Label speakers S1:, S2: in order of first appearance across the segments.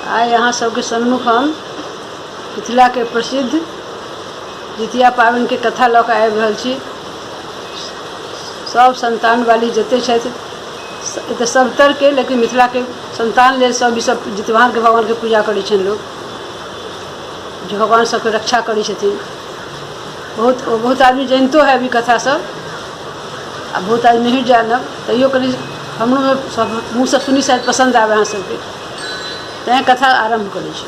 S1: आइ अहाँ सबके सन्मुख हम मिथिलाके प्रसिद्ध जितिया पाबनिके कथा लऽ कऽ आबि रहल छी। सब सन्तानवाली जते छथि एतऽ सबतरके, लेकिन मिथिलाके सन्तान लेल सब ईसब जितवाहनके भगवानके पूजा करै छनि लोक, जे भगवान सबके रक्षा करै छथिन। बहुत बहुत आदमी जनितो हैब ई कथा सब आ बहुत आदमी नहियो जानब, तैयो कनि हमरो सब मुँहसँ सुनी शायद पसन्द आबै अहाँ सबके, तैँ कथा आरम्भ करै छी।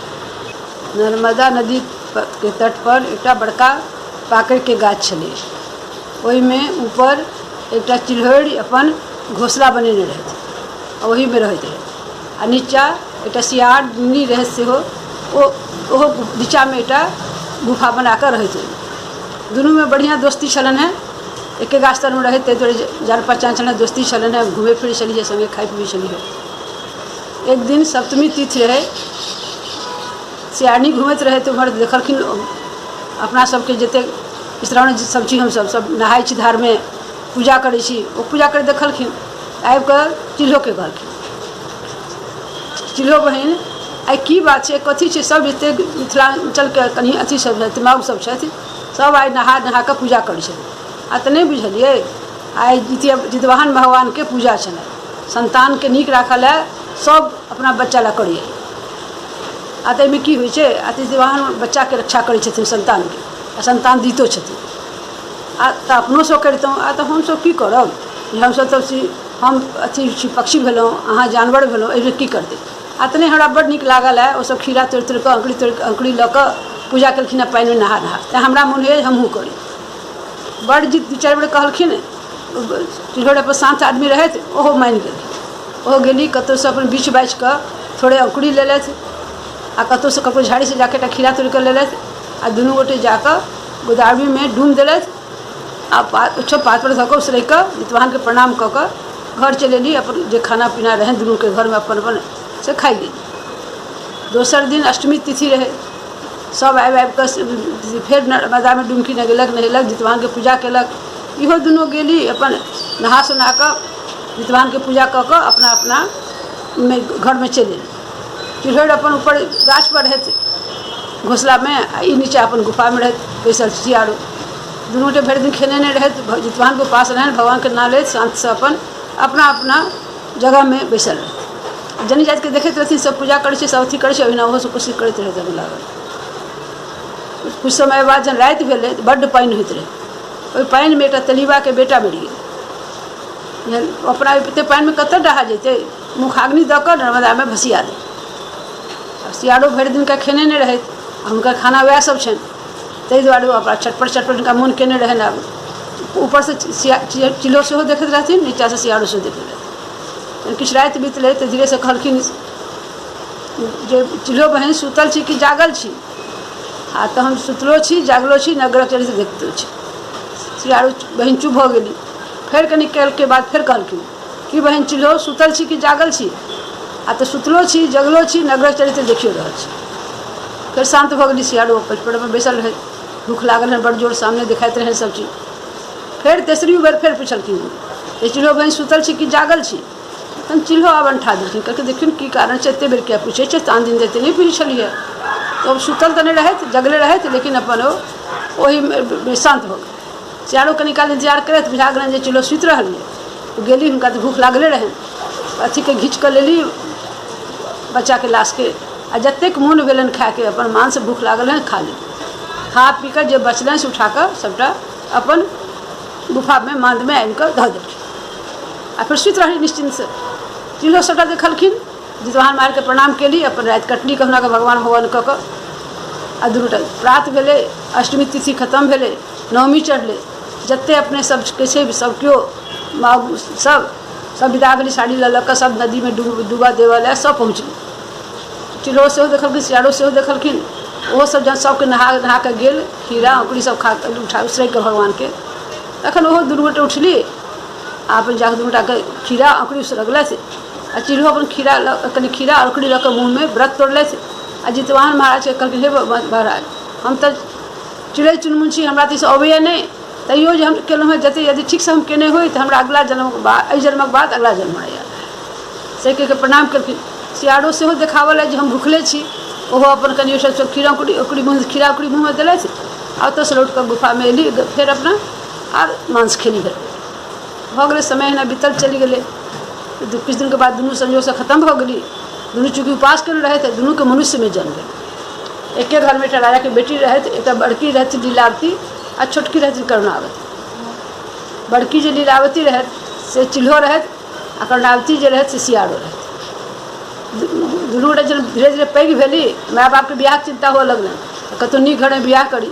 S1: नर्मदा नदीके तटपर एकटा बड़का पाकड़िके गाछ छलै। ओहिमे ऊपर एकटा चिल्होरि अपन घोसला बनेने रहथि आ ओहीमे रहैत रहथि आ नीचाँ एकटा सियारनी रहै सेहो ओ ओहो नीचाँमे एकटा गुफा बना कऽ रहैत रहै। दुनूमे बढ़िआँ दोस्ती छलनि हेँ। एके गाछ तरमे रहैत, ताहि दुआरे जान पहचान छलनि, दोस्ती छलनि हेँ, घूमै फिरै छलियै सङ्गे, खाइ पिबै छलियै। एक दिन सप्तमी तिथि रहै। सियारनी घूमैत रहै तऽ उम्हर देखलखिन अपना सबके जतेक स्त्रीगण सब छी, हमसब सब नहाइ छी धारमे, पूजा करै छी। ओ पूजा करैत देखलखिन, आबि कऽ चिल्होके कहलखिन, चिल्हो बहिन, आइ की बात छै, कथी छै? सब जतेक मिथिलाञ्चलके कनि अथी सब छथि, माउग सब छथि, सब आइ नहा नहा कऽ पूजा करै छथि। आ तऽ नहि बुझलियै, आइ जितिया जितवाहन भगवानके पूजा छलै। सन्तानके नीक राखऽ लए सब अपना बच्चा लए करैए। आ ताहिमे की होइ छै? आ जितवाहन बच्चाके रक्षा करै छथिन सन्तानके, आ सन्तान दैतो छथिन। आ तऽ अपनो सब करितहुँ। आ तऽ हमसब की करब जे हमसब तऽ छी, हम अथी छी, पक्षी भेलहुँ, अहाँ जानवर भेलहुँ, एहिमे की करतै? आ तऽ नहि, हमरा बड्ड नीक लागल। आइ ओसब खीरा तोड़ि तोड़ि कऽ, अँकुरी तोड़ि कऽ, अँकुरी लऽ कऽ पूजा केलखिन हँ पानिमे नहा नहा, तैँ हमरा मोन होइए हमहूँ करी। बड़ जिद, दू चारि बेर कहलखिन। चिल्होड़ अपन शान्त आदमी रहथि, ओहो मानि गेलखिन। ओहो गेली, कतहुसँ अपन बीछ बाछि कऽ थोड़े अँकुरी लेलथि आ कतहुसँ ककरो झाड़ीसँ जाकऽ एकटा खीरा तोड़ि कऽ लेलथि आ दुनू गोटे जाकऽ गोदावरीमे डूम देलथि आ पात पातपर धऽ कऽ उसरगि कऽ जितवाहनके प्रणाम कऽ कऽ घर चलि अयली। अपन जे खाना पीना रहनि दुनूके घरमे अपन अपन से खाइ गेली। दोसर दिन अष्टमी तिथि रहै। सभ आबि आबि कऽ फेर नर्मदामे डुमकी लगेलक, नहेलक, जितवाहनके पूजा कयलक। इहो दुनू गेली, अपन नहा सोना कऽ जितवाहनके पूजा कऽ कऽ अपना अपनामे घरमे चलि एली। चिल्होरि अपन ऊपर गाछपर रहथि घोसलामे आ ई नीचाँ अपन गुफामे रहथि बैसल सियारो। दुनू गोटे भरि दिन खेने नहि रहथि, जितवाहनके उपास रहनि, भगवानके नाम लैत शान्तसँ अपन अपना अपना जगहमे बैसल रहथि। जनी जातिके देखैत रहथिन, सभ पूजा करै छै, सभ अथी करै छै, ओहिना ओहो सभ कोशिश करैत रहथि लागल। किछु समय बाद जहन राति भेलै तऽ बड्ड पानि होइत रहै। ओहि पानिमे एकटा तलीबाके बेटा मरि गेल। अपना एतेक पानिमे कतऽ दहा जेतै? मुखाग्नि दऽ कऽ नर्मदामे भसिया देलकै। आ सियारो भरि दिनका खेने नहि रहथि आ हुनकर खाना उएह सभ छनि, ताहि दुआरे ओ अपना चटपट चटपट हुनका मोन केने रहनि। आब ऊपरसँ चिल्हो सेहो देखैत रहथिन, नीचाँसँ सियारो सेहो देखैत रहथिन। किछु राति बितलै तऽ धीरेसँ कहलखिन जे चिल्हो बहिन, सुतल छी कि जागल छी? आ तऽ हम सुतलो छी, जागलो छी, नवग्रह चरित्र देखितो छी। सियारो बहिन चुप भऽ गेली। फेर कनि कालके बाद फेर कहलखिन, की बहिन चिल्हो, सुतल छी कि जागल छी? आ तऽ सुतलो छी, जगलो छी, नवग्रह चरित्र देखियो रहल छी। फेर शान्त भऽ गेली सियारो, पचपड़मे बैसल रहै। भूख लागल रहै बड़ जोर, सामने देखाइत रहै सब चीज। फेर तेसरी बेर फेर पुछलखिन जे चिल्हो बहिन, सुतल छी कि जागल छी? तहन चिल्हो आब अनठा देलखिन। कहलखिन, देखियौ ने की कारण छै, एतेक बेर किया पूछै छै? आन दिन तऽ एतेक नहि पूछै छलियै। तऽ ओ सुतल तऽ नहि रहथि, जगले रहथि, लेकिन अपन ओ ओहिमे शान्त भऽ गेल। सियारो कनि काल इन्तजार करैत बुझा गेलनि जे चिल्हो सुति रहल यऽ। ओ गेली, हुनका तऽ भूख लागले रहनि, अथीके घीच कऽ लेली बच्चाके लाशके आ जतेक मोन भेलनि खायके, अपन मानसँ भूख लागल रहनि, खा लेली। खा पी कऽ जे बचलनि से उठा कऽ सभटा अपन गुफामे माँदमे आनि कऽ धऽ देलखिन आ फेर सुति रहली निश्चिन्तसँ। चिल्हो सभटा देखलखिन। जितवाहन मारिके प्रणाम केली, अपन राति कटली कहुना कऽ भगवान भगवान कऽ कऽ आ दुनू टा। प्रात भेलै, अष्टमी तिथि खतम भेलै, नवमी चढ़लै। जतेक अपने सबके छै, सब केओ बाबू सब सब विदा भेली, साड़ी लऽ लऽ कऽ सब नदीमे डूबा देबऽ लए सब पहुँचली। चिल्हो सेहो देखलखिन, सियारो सेहो देखलखिन। ओहो सब जहन सबके नहा नहा कऽ गेल, खीरा अँकुरी सब खा कऽ उठा उसरगि कऽ भगवानके, तखन ओहो दुनू गोटे उठली आ अपन जाकऽ दुनू गोटाके खीरा अँकुरी उसरगलथि आ चिल्हो अपन खीरा लऽ कनि खीरा अँकुरी लऽ कऽ मुँहमे व्रत तोड़लथि आ जितवाहन महाराजके कहलखिन, हे महाराज, हम तऽ चिड़ै चुनमुन छी, हमरा तऽ ईसब अबैए नहि, तैयो जे हम केलहुँ हेँ जतेक, यदि ठीकसँ हम केने होइ तऽ हमरा अगिला जन्मके बाद, एहि जन्मक बाद अगिला जन्म हमरा आयल से कहिके प्रणाम केलखिन। सियारो सेहो देखाबऽ लागि जे हम भुखले छी। ओहो अपन कनि ओहिसँ खीरा उकरी ओकरी मुँह खीरा उकरी मुँहमे देलथि आ ओतऽसँ लौट कऽ गुफामे अयली, फेर अपना आर मांस खेली। भरि भऽ गेलै समय, एहिना बीतल चलि गेलै। किछु दिनके बाद दुनू संयोगसँ खतम भऽ गेली। दुनू चूँकि उपास कयने रहथि, दुनूके मनुष्यमे जन्म भेल। एके घरमे एकटा राजाके बेटी रहथि, एकटा बड़की रहथि लीलावती आ छोटकी रहथिन करुणावती। बड़की जे लीलावती रहथि से चिल्हो रहथि आ करुणावती जे रहथि से सियारो रहथि। दुनू गोटे जखन धीरे धीरे पैघ भेली, माय बापके बियाहके चिन्ता हुअ लगलनि, कतहु नीक घरमे बियाह करी।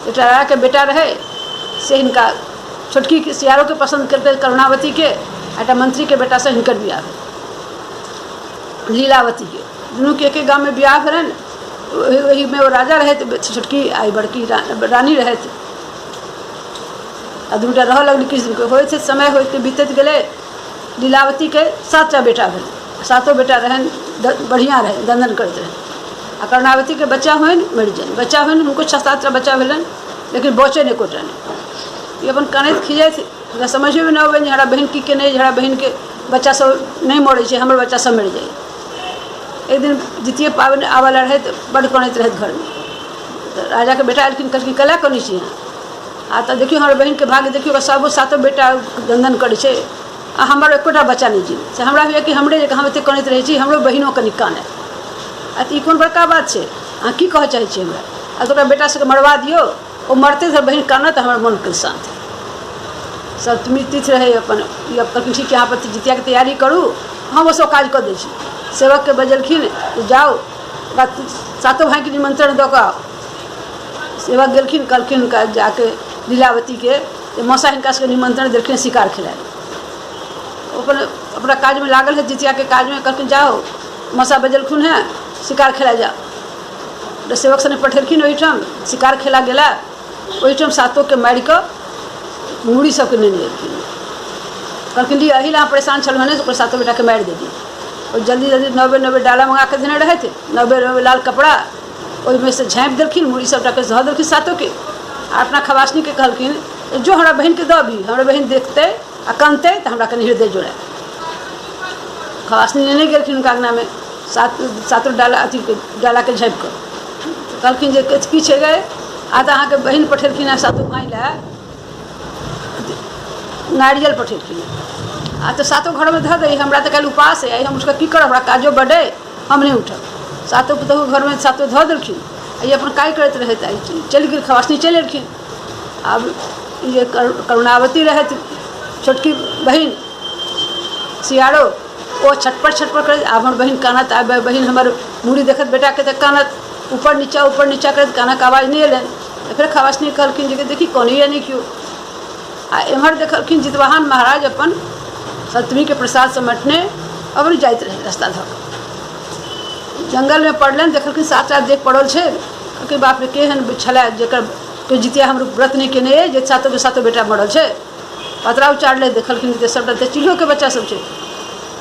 S1: एकटा राजाके बेटा रहै, से हिनका छोटकी सियारोके पसन्द केलकै करुणावतीके। एकटा मन्त्रीके बेटासँ हिनकर बियाह भेल लीलावतीके। दुनूके एके गाममे बियाह भेलनि। ओहिमे ओ राजा रहथि छोटकी आ ई बड़की रानी रहथि आ दुनूटा रहऽ लगली। किछु दिनके होइ छै समय होइते बीतैत गेलै। लीलावतीके 7टा बेटा भेलै। सातो बेटा रहनि बढ़िआँ रहनि, दन्दन करैत रहनि। आ कर्णावतीके बच्चा होइन मरि जाइन, बच्चा होइन। हुनको 6-7टा बच्चा भेलनि, लेकिन बचनि एकोटा नहि। ई अपन कनैत खिजैत, हुनका समझेमे नहि अबनि जे हमरा बहिन की केने, जे हमरा बहिनके बच्चा सब नहि मरै छै, हमर बच्चा सब मरि जाइए। एक दिन जितिये पाबनि आबऽवला रहै तऽ बड्ड कनैत रहथि घरमे। तऽ राजाके बेटा एलखिन, कहलखिन, कयला कनै छी अहाँ? आ तऽ देखियौ हमर बहिनके भाग्य देखियौ, ओकर सभो सातो बेटा दन्दन करै छै आ हमर एकोटा बच्चा नहि जीबै से। हमरा होइए कि हमरे जकाँ हम एतेक कनैत रहै छी, हमरो बहिनो कनि कानय। आ तऽ ई कोन बड़का बात छै? अहाँ की कहऽ चाहै छी हमरा? आ तऽ ओकरा बेटा सबके मरबा दियौ, ओ मरतै तऽ बहिन कानत, हमर मोनके शान्त। सप्तमी तिथि रहै। अपन ई कहलखिन, ठीक छै, अहाँ अपन जितियाके तैयारी करू, हम ओसभ काज कऽ दै छी। सेवकके बजेलखिन, जाउ ओकरा सातो भाइके निमन्त्रण दऽ कऽ आउ। सेवक गेलखिन, कहलखिन हुनका जाके लीलावतीके जे मौसा हिनका सबके निमन्त्रण देलखिन शिकार खेलाय। ओ अपन अपना काजमे लागल है, जितियाके काजमे। कहलखिन, जाउ, मौसा बजेलखुन हेँ, शिकार खेलाय जाउ। तऽ सेवक सने पठेलखिन ओहिठाम। शिकार खेला गेला, ओहिठाम सातोके मारि कऽ मूड़ी सबके नेने एलखिन। कहलखिन, लिअ, एहि लए अहाँ परेशान छलहुँ हेँ, ओकर सातो बेटाके मारि देलियै। ओ जल्दी जल्दी नवे नवे डाला मँगा कऽ देने रहथि, नवे नवे लाल कपड़ा, ओहिमे से झाँपि देलखिन, मूड़ी सबटाके धऽ देलखिन सातोके आ अपना खबासनीके कहलखिन, जो हमरा बहिनके दऽ अबही, हमरा बहिन देखतै आ कनतै तऽ हमरा कनि हृदय जुड़ायत। खबासनी नेने गेलखिन हुनका अङ्गनामे सातो डाला अथीके डालाके झाँपि कऽ। कहलखिन जे की छै गै? आ तऽ अहाँके बहिन पठेलखिन हेँ सातो भाय लए नारियल पठेलखिन आ तऽ सातो घरमे धऽ दही। हमरा तऽ काल्हि उपास अइ, हम उठिकऽ की करब? हमरा काजो बड्ड अइ, हम नहि उठब। सातो पुतहु घरमे सातो धऽ देलखिन आ ई अपन काज करैत रहथि आ चलि गेल। खबासनी चलि एलखिन। आब ई जे करुणावती रहथि, छोटकी बहिन सियारो, ओ छटपट छटपट करैत, आब हमर बहिन कानत, आब बहिन हमर मूड़ी देखत बेटाके तऽ कानत। ऊपर नीचा ऊपर नीचा करैत, कानक आवाज नहि अयलनि। तऽ फेर खबासनी कहलखिन जे देखी, कनैए नहि केओ। आ एम्हर देखलखिन जितवाहन महाराज अपन सप्तमीके प्रसाद समेटने अपन जाइत रहै रस्ता धऽ कऽ। जङ्गलमे पड़लनि, देखलखिन 7टा देह पड़ल छै। कहलखिन, बाप रे, केहन छलै जकर केओ जितिया हमरो व्रत नहि केने अइ जे सातोके सातो बेटा मरल छै। पतरा उचारलै, देखलखिन तऽ सभटा तऽ चिल्होके बच्चा सब छै।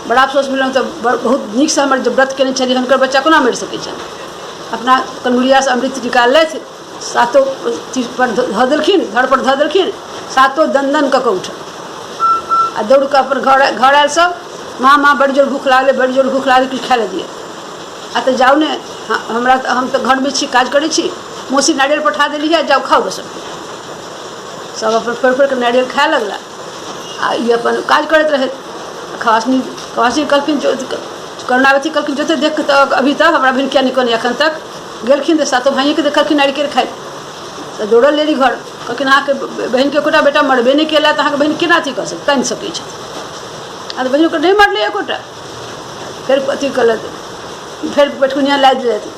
S1: बड़ा अफसोस भेलनि, तऽ बहुत नीकसँ हमर जे व्रत केने छलियै, हुनकर बच्चा कोना मरि सकै छनि? अपना कनगुरियासँ अमृत निकाललथि, सातो चीजपर धऽ देलखिन, धरपर धऽ देलखिन। सातो दन दन कऽ कऽ उठल आ दौड़ कऽ अपन घर घर आयल सब। माँ माँ, बड़ जोर भूख लागलै, बड़ जोर भूख लागलै, किछु खाय लए दिअ। आ तऽ जाउ ने, हमरा तऽ हम तऽ घरमे छी, काज करै छी, मौसी नारियल पठा देली है, जाउ खाउ। बस सब अपन फोड़ि फोड़ि कऽ नारियल खाय लगला आ ई अपन काज करैत रहथि। खबासनी खबासनी कहलखिन, करुणावती कहलखिन, जोते देख तऽ अभी तऽ हमरा बहिन किया नहि कहने एखन तक? गेलखिन तऽ सातो भाइएके देखलखिन नारिकेर खाइत। तऽ दौड़ल लेली घर, कहलखिन, अहाँके बहिनके एकोटा बेटा मरबे नहि केला तऽ अहाँके बहिन केना अथी कऽ सक कानि सकै छथि? आ तऽ बहिन ओकर नहि मरलै एकोटा। फेर अथी केलथि, फेर पेटकुनिया लादि देलथि।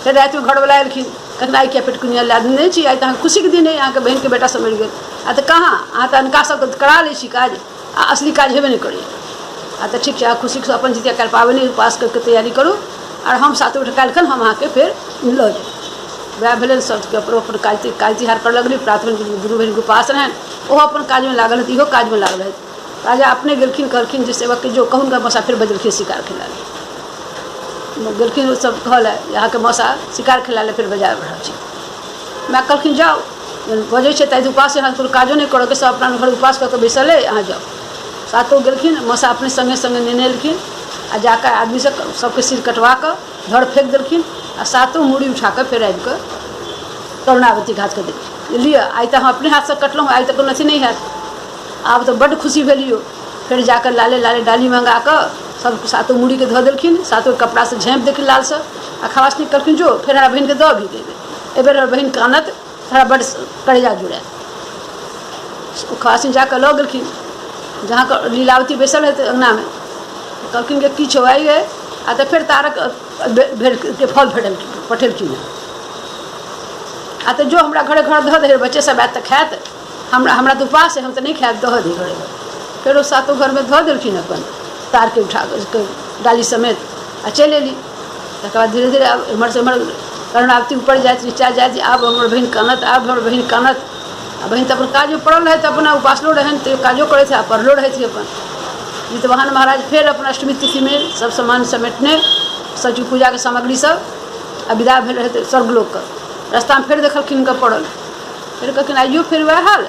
S1: फेर रातिमे घरवला एलखिन, कहलखिन, आइ किया पेटकुनिया लादने नहि छी? आइ तऽ अहाँके खुशीके दिन अइ, अहाँके बहिनके बेटा सब मरि गेल। आ तऽ कहाँ, अहाँ तऽ अनका सबके करा लै छी काज आ असली काज हेबे नहि करैए। आ तऽ ठीक छै, अहाँ खुशीसँ अपन जितिया काल्हि पाबनि उपास करिके तैयारी करू आर हम सातो गोटे काल्हिखन हम अहाँके फेर लऽ जायब। वएह भेलनि, सबके अपन अपन काज काज तिहार करऽ लगली। प्रात भेने दुनू बहिनके उपास रहनि, ओहो अपन काजमे लागल रहथि, इहो काजमे लागल रहथि। राजा अपने गेलखिन, कहलखिन जे सेवकके, जो कहून मौसा फेर बजेलखिन शिकार खेलाय लए। गेलखिन ओसभ कहऽ लए, अहाँके मौसा शिकार खेलाय लए फेर बजा रहल छै। माय कहलखिन, जाउ, बजै छै तऽ उपास अहाँ कोनो काजो नहि करऽके, सब अपना घर उपास कऽ कऽ बैसल अइ, अहाँ जाउ। सातो गेलखिन, मौसा अपने सङ्गे सङ्गे नेने एलखिन। आ जाकऽ आदमी सब सबके सिर कटवा कऽ धड़ फेंक देलखिन आ सातो मूड़ी उठा कऽ फेर आबि कऽ करुणावती घाटके देलखिन लिअ आइ तऽ हम अपने हाथसँ कटलहुँ, आइ तऽ कोनो अथी नहि हैत। आब तऽ बड्ड खुशी भेलियौ। फेर जाकऽ लाले लाले डाली मँगा कऽ सब सातो मूड़ीके धऽ देलखिन, सातो कपड़ासँ झाँपि देलखिन लालसँ आ खवासनी कहलखिन जो फेर हमरा बहिनके दऽ अबही एहिबेर हमर बहिन कानत, हमरा बड्ड करेजा जुड़ायत। ओ खवासनी जाकऽ लऽ गेलखिन जहाँ लीलावती बैसल रहथि अङ्गनामे। कहलखिन जे की छौ आइ गे? आ तऽ फेर तारक भेड़के फल भेटलखिन पठेलखिन हँ। आ तऽ जो हमरा घरे घर धऽ दही, बच्चे सब आयत तऽ खायत, हमरा हमरा तऽ उपास अइ, हम तऽ नहि खायब, दऽ दही घरे घर। फेर ओ सातो घरमे धऽ देलखिन अपन तारके उठा कऽ डाली समेत आ चलि अयली। तकर बाद धीरे धीरे आब एम्हरसँ एम्हर करुणावती ऊपर जाथि नीचाँ जाथि, आब हमर बहिन कानत, आब हमर बहिन कानत। आ बहिन तऽ अपन काजमे पड़ल रहथि, अपना उपासलो रहनि तैयो काजो करैत आ पढ़लो रहथि अपन। जितवाहन महाराज फेर अपन अष्टमी तिथिमे सब सामान समेटने सब चीज पूजाके सामग्री सब आ विदा भेल रहथि स्वर्गलोकके। रस्तामे फेर देखलखिन हुनका पड़ल। फेर कहलखिन आइयो फेर वएह हाल।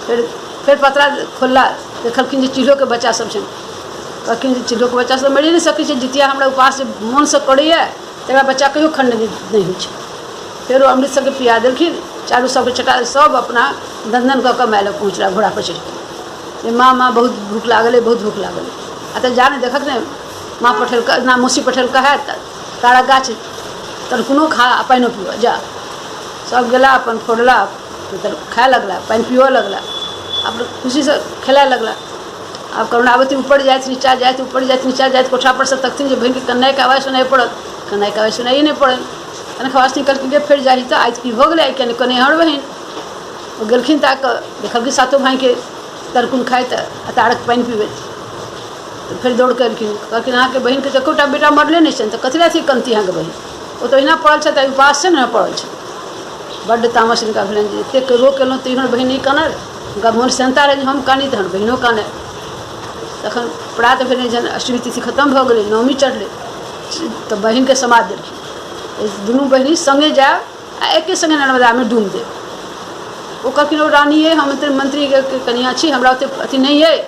S1: फेर फेर पतरा खोलला, देखलखिन जे चिल्होके बच्चा सब छनि। कहलखिन जे चिल्होके बच्चा सब मरिए नहि सकै छै, जितिया हमरा उपास जे मोनसँ करैए तकरा बच्चा कहियो खण्ड नहि होइ छै। फेर ओ अमृत सबके पिया देलखिन, चारू सबके चटा सब अपना दन्दन कऽ कऽ माय लग पहुँचला घोड़ापर चढ़ि कऽ जे माँ माँ बहुत भूख लागल अइ, बहुत भूख लागल अइ। आ तऽ जा ने देखक ने माँ पठेलकै ना मौसी पठेलकै है तारक गाछ तर कोनो खा आ पानिओ पीबऽ जा। सब गेला अपन फोड़ला तऽ खाय लगला, पानि पीबऽ लगला, अपन खुशीसँ खेलाय लगला। आब करुणावती ऊपर जाथि नीचाँ जाथि, ऊपर जाथि नीचाँ जाथि, कोठापर सँ तकथिन जे बहिनके कननाइके आवाज सुनाइ पड़त, कननाइके आवाज सुनाइए नहि पड़नि। तखन खवासनी कहलखिन जे फेर जाही तऽ आइ की भऽ गेलै, आइ किया नहि कनै हमर बहिन। ओ गेलखिन ताकऽ, देखलखिन सातो भाइके तरकुल खाइत आ तारक पानि पीबैत। तऽ फेर दौड़ कऽ एलखिन, कहलखिन अहाँके बहिनके तऽ एकोटा बेटा मरले नहि छनि तऽ कथी लए अथी कनती अहाँके बहिन, ओ तऽ ओहिना पड़ल छथि, आइ उपास छनि ने पड़ल छथि। बड्ड तामस हिनका भेलनि जे एतेक केबो केलहुँ तैयो हमर बहिन नहि कानल। हुनका मोन सेहन्ता रहनि जे हम कानी तऽ हमर बहिनो कानय। तखन प्रात भेलै जहन अष्टमी तिथि खतम भऽ गेलै, नवमी चढ़लै तऽ बहिनके समाद देलखिन दुनू बहिनी सङ्गे जायब आ एके सङ्गे नर्मदामे डूम देब। ओ कहलखिन ओ रानी अइ, हम मन्त्रीके कनिआँ छी, हमरा ओतेक अथी नहि अइ।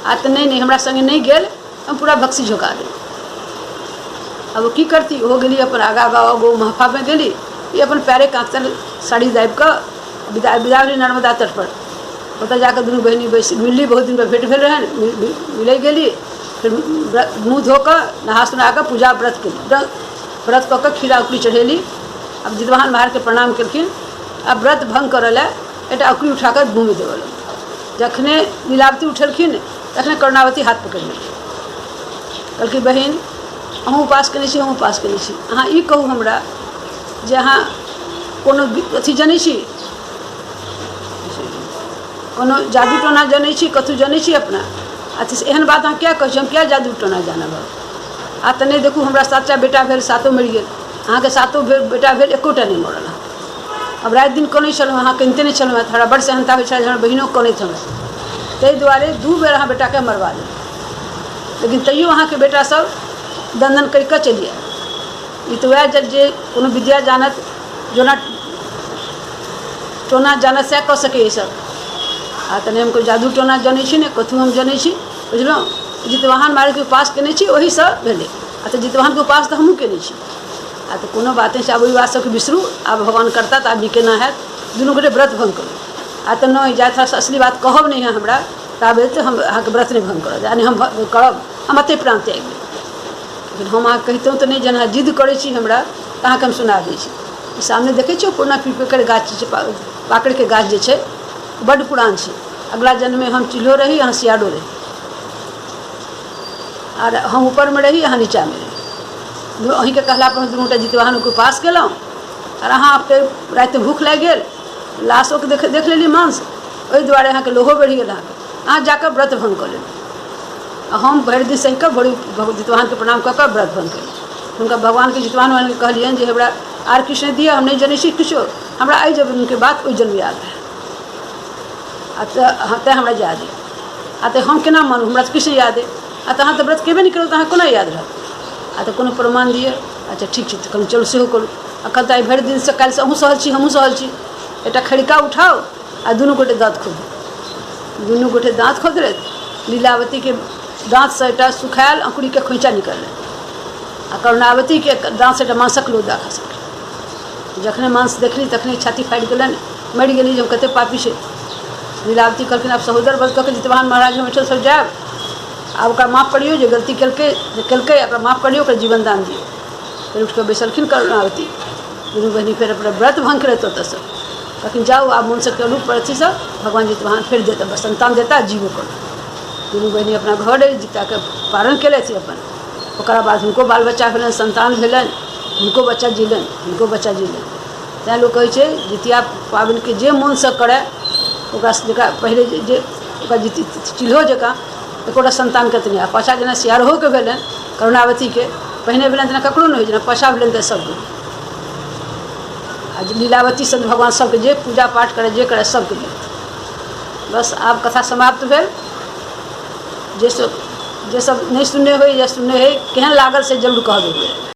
S1: आ तऽ नहि नहि हमरा सङ्गे नहि गेल हम पूरा भक्सी झोका देब। आब ओ की करती, ओहो गेली अपन आगाँ आगाँ गो महफामे गेली, ई अपन पएरे काँखतर साड़ी दाबि कऽ विदा विदा भेली नर्मदा तटपर। ओतऽ जाकऽ दुनू बहिनी बैस मिलली, बहुत दिनपर भेँट भेल रहनि, मिलै गेली। फेर मुँह धो कऽ नहा सोना कऽ पूजा व्रत केली, व्रत कऽ कऽ खीरा उखड़ी चढ़ेली। आब जितवाहन महाराजके प्रणाम केलखिन आ व्रत भङ्ग करऽ लए एकटा औंकुरी उठा कऽ मुँहमे देबऽ लगलखिन। जखने लीलावती उठेलखिन तखने करुणावती हाथ पकड़ि लेलखिन, कहलखिन बहिन अहूँ उपास कयने छी, हमहूँ उपास कयने छी, अहाँ ई कहू हमरा जे अहाँ कोनो अथी जनै छी, कोनो जादू टोना जनै छी, कथू जनै छी अपना? अथी एहन बात अहाँ किया कहै छी, हम किया जादू टोना जानब? आ तऽ नहि देखू हमरा सातटा बेटा भेल, सातो मरि गेल, अहाँके सातो बेटा भेल, एकोटा नहि मरल हँ। आब राति दिन कनै छलहुँ, अहाँ कनिते नहि छलहुँ, हमरा बड़ सेहन्ता होइ छल जे हमर बहिनो कनैत हमरा, ताहि दुआरे दू बेर अहाँ बेटाके मरबा देलहुँ, लेकिन तैओ अहाँके बेटासभ दन्दन करि कऽ चलि आयल। ई तऽ उएह जे कोनो विद्या जानत, जोना टोना जानत सएह कऽ सकैए ईसभ। आ तऽ नहि हम कोइ जादू टोना जनै छी, नहि कथू हम जनै छी, बुझलहुँ? जितवाहन महाराजके उपास कयने छी, ओहीसँ भेलै। आ तऽ जितवाहनके उपास तऽ हमहूँ कयने छी। आ तऽ कोनो बात नहि छै, आब ओहि बात सभके बिसरू, आब भगवान करता तऽ आब नीके ना हैत। दुनू गोटे व्रत भङ्ग करू। आ तऽ नहि, जाइत हाथ असली बात कहब नहि अहाँ हमरा ताबे हम अहाँके व्रत नहि भङ्ग करब, यानि हम करब, हम एतहि प्राण त्यागि देब। लेकिन हम अहाँके कहितहुँ तऽ नहि, जहन अहाँ जिद्द करै छी हमरा तऽ अहाँके हम सुना दै छी। ई सामने देखै छियै पुरना पीपरके गाछ छै, पाकड़िके गाछ जे छै बड्ड पुरान छै। अगिला जन्ममे हम चिल्हो रही, अहाँ सियारो रही, आर हम ऊपरमे रही, अहाँ नीचाँमे रही। अहीँके कहलापर हम दुनू गोटा जितवाहनके उपास केलहुँ आर अहाँके रातिमे भूख लागि गेल, लाशोके देख देख लेली मांस, ओहि दुआरे अहाँके लोभो बढ़ि गेल, अहाँके अहाँ जाकऽ व्रत भङ्ग कऽ लेलहुँ। आ हम भरि दिन सहि कऽ भोरे जितवाहनके प्रणाम कऽ कऽ व्रत भङ्ग केलहुँ। हुनका भगवानके जितवाहन भगवानके कहलियनि जे हमरा आर किछु नहि दिअ, हम नहि जनै छी किछो, हमरा एहि जन्मके बात ओहि जन्म याद रहए आ तऽ तैँ हमरा याद अइ। आ तऽ हम केना मानू, हमरा तऽ किछु नहि याद अइ। आ तऽ अहाँ तऽ व्रत केबे नहि केलहुँ तऽ अहाँके कोना याद रहत? आ तऽ कोनो प्रमाण दिअ। अच्छा ठीक छै, तऽ कहलहुँ चलू सेहो करू। एखन तऽ आइ भरि दिनसँ काल्हिसँ अहूँ सहल छी, हमहूँ सहल छी। एकटा खड़िका उठाउ आ दुनू गोटे दाँत खोदू। दुनू गोटे दाँत खोदलथि। लीलावतीके दाँतसँ एकटा सुखायल अँकुरीके खोँइचा निकललनि आ करुणावतीके दाँतसँ एकटा मांसक लोदा खसल। जखने मांस देखली तखने छाती फाटि गेलनि, मरि गेली जे हम कतेक पापी छै। लीलावती कहलखिन आब सहोदर वध कऽ के जितवाहन महाराज हम एहिठामसँ जायब, आब ओकरा माफ करियौ जे गलती केलकै जे केलकै, ओकरा माफ करियौ, ओकरा जीवनदान दियौ। फेर उठि कऽ बैसलखिन करुणावती, दुनू बहिनी फेर अपना व्रत भङ्ग केलथि ओतऽसँ। कहलखिन जाउ आब मोनसँ करू अथीसँ, भगवान जितवाहन फेर देता, संतान देता, जीवो करू। दुनू बहिनी अपना घर अइ जिताके पारण केलथि अपन। ओकरा बाद हुनको बाल बच्चा भेलनि, संतान भेलनि, हुनको बच्चा जीलनि, हुनको बच्चा जीलनि। तैँ लोक कहै छै जितिया पाबनिके जे मोनसँ करय ओकरा जकरा पहिले जे ओकरा चिल्हो जकाँ एकोटा सन्तानके तऽ नहि। आ पाछाँ जेना सियारहोके भेलनि करुणावतीके, पहिने भेलनि तेना ककरो नहि होइ, जेना पाछाँ भेलनि तऽ सभके। आ लीलावती सन भगवान सभके जे पूजा पाठ करय जे करय सभके देलथिन। बस आब कथा समाप्त भेल। जे सब जे सब नहि सुनने होइ या सुनने होइ, केहन लागल से जरूर कहब एक बेर।